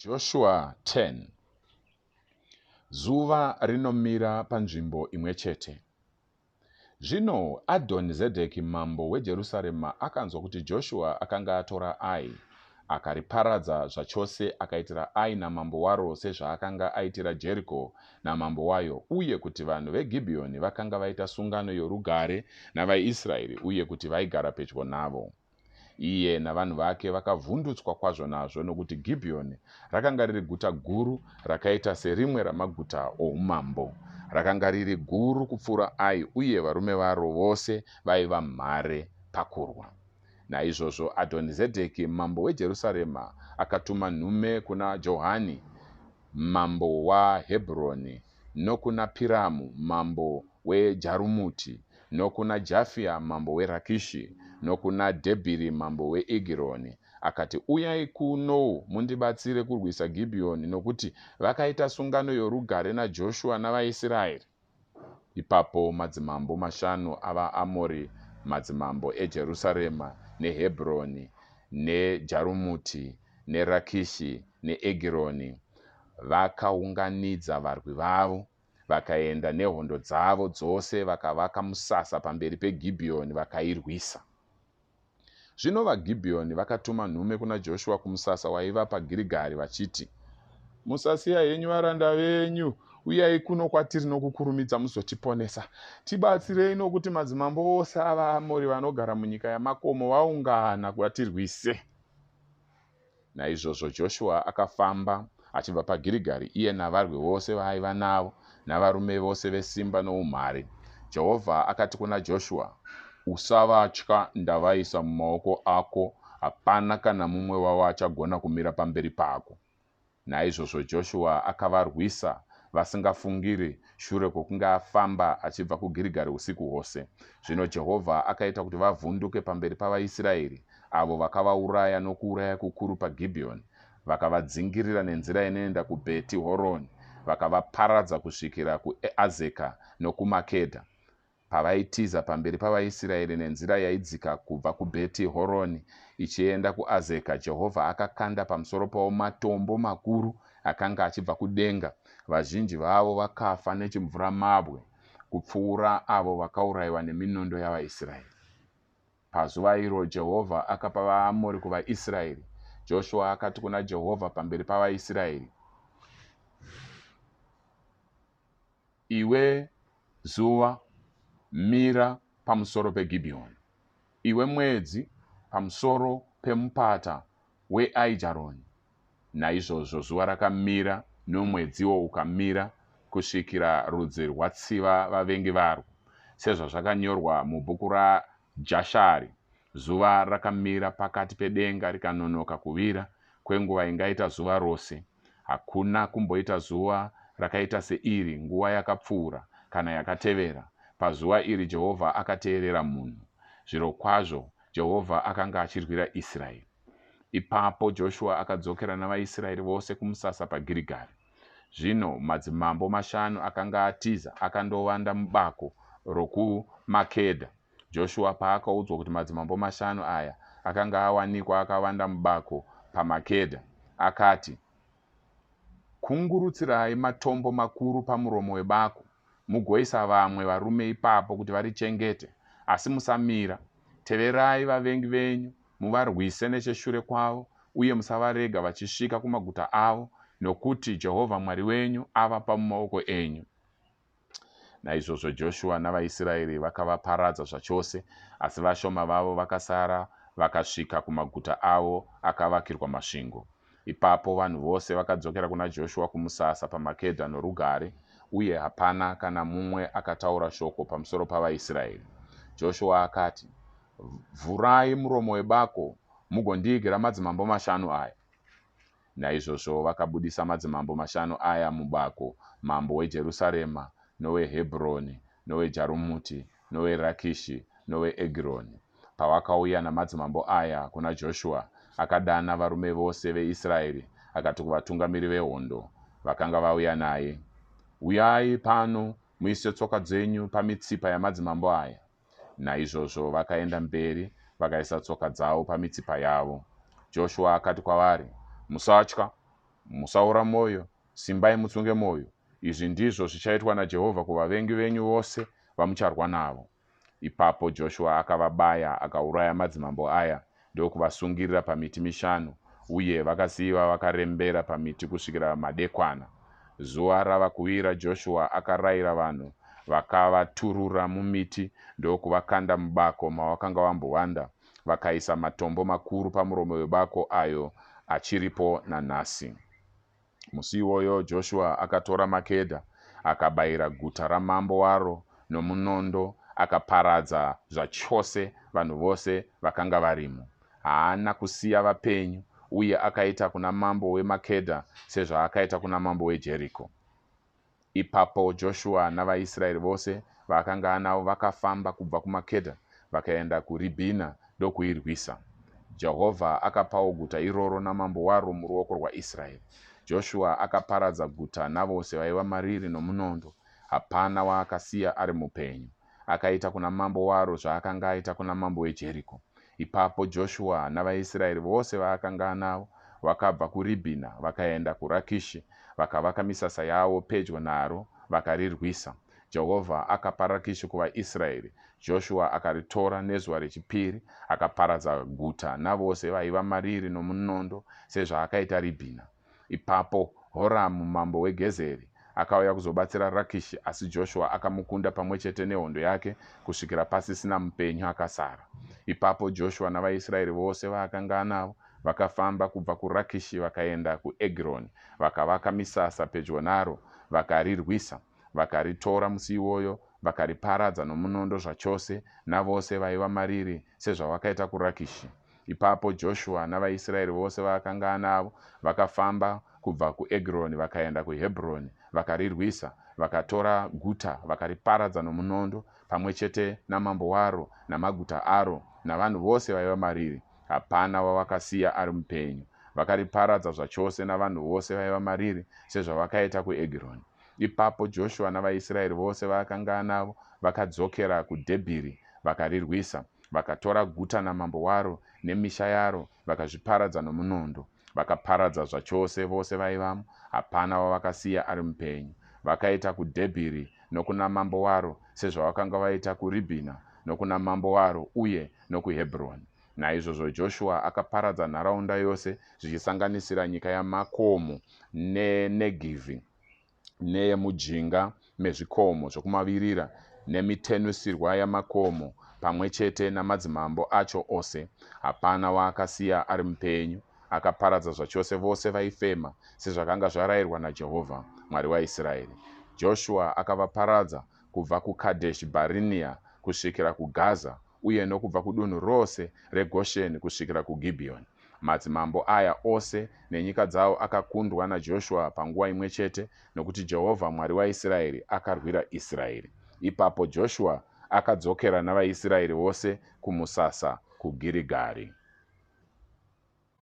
Joshua 10. Zuva rinomira panzvimbo imwe chete. Zvino Adhoni-zedheki mambo weJerusarema akanzwa kuti Joshua akanga atora Ai, akariparadza zvachose akaitira Ai namambo waro sezvaakanga aitira Jeriko namambo wayo, uye kuti vanhu veGibhiyoni vakanga vaita sungano yorugare navaIsraeri uye kuti vaigara pedyo navo. Iye navanhu vake vakavhundutswa kwazvo nazvo, nokuti Gibhiyoni rakanga riri guta guru rakaita serimwe ramaguta oumambo. Rakanga riri guru kupfuura Ai uye varume varo vose vaiva mhare pakurwa. Naizvozvo Adhonizedheki mambo weJerusarema akatuma nhume kuna Johani mambo waHebhuroni nokuna Piramu mambo weJarumuti, nokuna Jafia mambo weRakishi, nokuna Dhebhiri mambo weEgironi, akati, Uyai kuno mundibatsire kurwisa Gibhiyoni, nokuti vakaita sungano yorugare naJoshua navaIsraeri. Ipapo madzimambo mashanu avaAmori, madzimambo eJerusarema, neHebhuroni, neJarumuti, neRakishi, neEgironi, vakaunganidza varwi vavo, Vakaenda nehondo dzavo dzose vakavaka musasa pamberi peGibhiyoni vakairwisa. Zvino vaGibhiyoni vakatuma nhume kuna Joshua kumusasa waiva paGirigari vachiti, Musasiya henyu varanda venyu, uyai kuno kwatiri nokukurumidza muzotiponesa. Tibatsirei nokuti madzimambo ose avaAmori vanogara munyika yamakomo vaungana vatirwise. Naizvozvo Joshua akafamba achibva paGirigari, iye navarwi vose vaaiva navo, navarume vose vesimba noumhare. Jehovha akati kuna Joshua, Usavatya, ndavaisa mumaoko ako, hapana kana mumwe wavo achagona kumira pamberi pako. Naizvozvo Joshua akavarwisa vasingafungiri, shure kwokunge afamba achibva kuGirigari usiku hwose. Zvino Jehovha akaita kuti vavhunduke pamberi pavaIsraeri, avo vakavauraya nokuuraya kukuru paGibhiyoni, vakavadzingirira nenzira inoenda kuBheti-horoni, vakavaparadza kusvikira kuAzeka nokuMakedha. Pavaitiza pamberi pavaIsraeri nenzira yaidzika kubva kuBheti Horoni ichienda kuAzeka, Jehovha akakanda pamusoro pavo matombo makuru akanga achibva kudenga, vazhinji vavo vakafa nechimvuramabwe kupfuura avo vakaurayiwa neminondo yavaIsraeri. Pazuva iro Jehovha akapa vaAmori kuvaIsraeri, Joshua akati kuna Jehovha pamberi pavaIsraeri, Iwe zuva, mira pamusoro peGibhiyoni, iwe mwedzi, pamusoro pemupata weAijaroni. Naizvozvo zuva rakamira, nomwedziwo ukamira, kusvikira rudzi rwatsiva vavengi varwo, sezvazvakanyorwa mubhuku raJashari. Zuva rakamira pakati pedenga rikanonoka kuvira kwenguva ingaita zuva rose. Hakuna kumboita zuva rakaita seiri nguva yakapfuura kana yakatevera. Pazuva iri Jehovha akateerera munhu. Zvirokwazvo Jehovha akanga achirwira Israeri. Ipapo Joshua akadzokera navaIsraeri vose kumusasa paGirigari. Zvino madzimambo mashanu akanga atiza akandovanda mubako rokuMakedha. Joshua paakaudzwa kuti madzimambo mashanu aya akanga awanikwa akavanda mubako paMakedha, akati, Kungurutsirai matombo makuru pamuromo webako, mugoisa vamwe varume ipapo kuti varichengete, asi musamira. Teverai vavengi venyu, muvarwise necheshure kwavo, uye musavarega vachisvika kumaguta avo, nokuti Jehovha Mwari wenyu avapa mumaoko enyu. Naizvozvo Joshua navaIsraeri vakavaparadza zvachose, asi vashoma vavo vakasara vakasvika kumaguta avo akavakirwa masvingo. Ipapo vanhu vose vakadzokera kuna Joshua kumusasa paMakedha norugare, uye hapana kana mumwe akataura shoko pamusoro pavaIsraeri. Joshua akati, Vhurai muromo webako mugondiigira madzimambo mashanu aya. Naizvozvo vakabudisa madzimambo mashanu aya mubako, mambo weJerusarema, noweHebhuroni, noweJarumuti, noweRakishi, noweEgironi. Pavakauya namadzimambo aya kuna Joshua, akadana varume vose veIsraeri akati kuvatungamiri vehondo vakanga vauya naye, Uyai pano muise tsoka dzenyu pamitsipa yamadzimambo aya. Naizvozvo vakaenda mberi vakaisa tsoka dzavo pamitsipa yavo. Joshua akati kwavari, Musatya, Musaora mwoyo, simbai mutsunge mwoyo. Izvi ndizvo zvichaitwa naJehovha kuvavengi venyu vose vamucharwa navo. Ipapo Joshua akavabaya akauraya madzimambo aya ndokuvasungirira pamiti mishanu, uye vakasiyiwa vakarembera pamiti kusvikira madekwana. Zuva rava kuvira, Joshua akarayira vanhu, vakavaturura mumiti ndokuvakanda mubako mavakanga vambovanda, vakaisa matombo makuru pamuromo webako ayo achiripo nanhasi. Musi iwoyo Joshua akatora Makedha, akabayira guta ramambo waro nomunondo akaparadza zvachose vanhu vose vakanga varimo. Haana kusiya vapenyu, uye akaita kuna mambo weMakedha sezvaakaita kuna mambo weJeriko. Ipapo Joshua navaIsraeri vose vaakanga anavo vakafamba kubva kuMakedha vakaenda kuRibhina ndokuirwisa. Jehovha akapawo guta iroro namambo waro muruoko rwaIsraeri. Joshua akaparadza guta navose vaiva mariri nomunondo, hapana waakasiya ari mupenyu. Akaita kuna mambo waro zvaakanga aita kuna mambo weJeriko. Ipapo Joshua navaIsraeri vose vaakanga anavo vakabva kuRibhina vakaenda kuRakishi vakavaka misasa yavo pedyo naro vakarirwisa. Jehovha akapa Rakishi kuvaIsraeri. Joshua akaritora nezuva rechipiri akaparadza guta navose vaiva mariri nomunondo sezvaakaita Ribhina. Ipapo Horamu mambo weGezeri akauya kuzobatsira Rakishi, asi Joshua akamukunda pamwe chete nehondo yake kusvikira pasisina mupenyu akasara. Ipapo Joshua navaIsraeri vose vaakanga anavo vakafamba kubva kuRakishi vakaenda kuEgironi vakavaka misasa pedyo naro vakarirwisa. Vakaritora musi iwoyo vakariparadza nomunondo zvachose navose vaiva mariri sezvavakaita kuRakishi. Ipapo Joshua navaIsraeri vose vaakanga anavo vakafamba kubva kuEgironi vakaenda kuHebhuroni vakarirwisa. Vakatora guta vakariparadza nomunondo, pamwe chete namambo waro namaguta aro navanhu vose vaiva mariri. Hapana wavakasiya ari mupenyu. Vakariparadza zvachose navanhu vose vaiva mariri sezvavakaita kuEgironi. Ipapo Joshua navaIsraeri vose vaakanga anavo vakadzokera kuDhebhiri vakarirwisa. Vakatora guta namambo waro nemisha yaro vakazviparadza nomunondo. Vakaparadza zvachose vose vaivamo, hapana wavakasiya ari mupenyu. Vakaita kuDhebhiri nokuna mambo waro sezvavakanga vaita kuRibhina nokuna mambo waro uye nokuHebhuroni. Naizvozvo Joshua akaparadza nharaunda yose zvichisanganisira nyika yamakomo neNegevhi neyemujinga mezvikomo zvokumavirira nemitenusirwa yamakomo pamwe chete namadzimambo acho ose. Hapana waakasiya ari mupenyu. Akaparadza zvachose vose vaifema, sezvakanga zvarayirwa naJehovha, Mwari waIsraeri. Joshua akavaparadza kubva kuKadheshi-bharinea kusvikira kuGaza uye nokubva kudunhu rose reGosheni kusvikira kuGibhiyoni. Madzimambo aya ose nenyika dzawo akakundwa naJoshua panguva imwe chete, nokuti Jehovha Mwari waIsraeri akarwira Israeri. Ipapo Joshua akadzokera navaIsraeri vose kumusasa kuGirigari.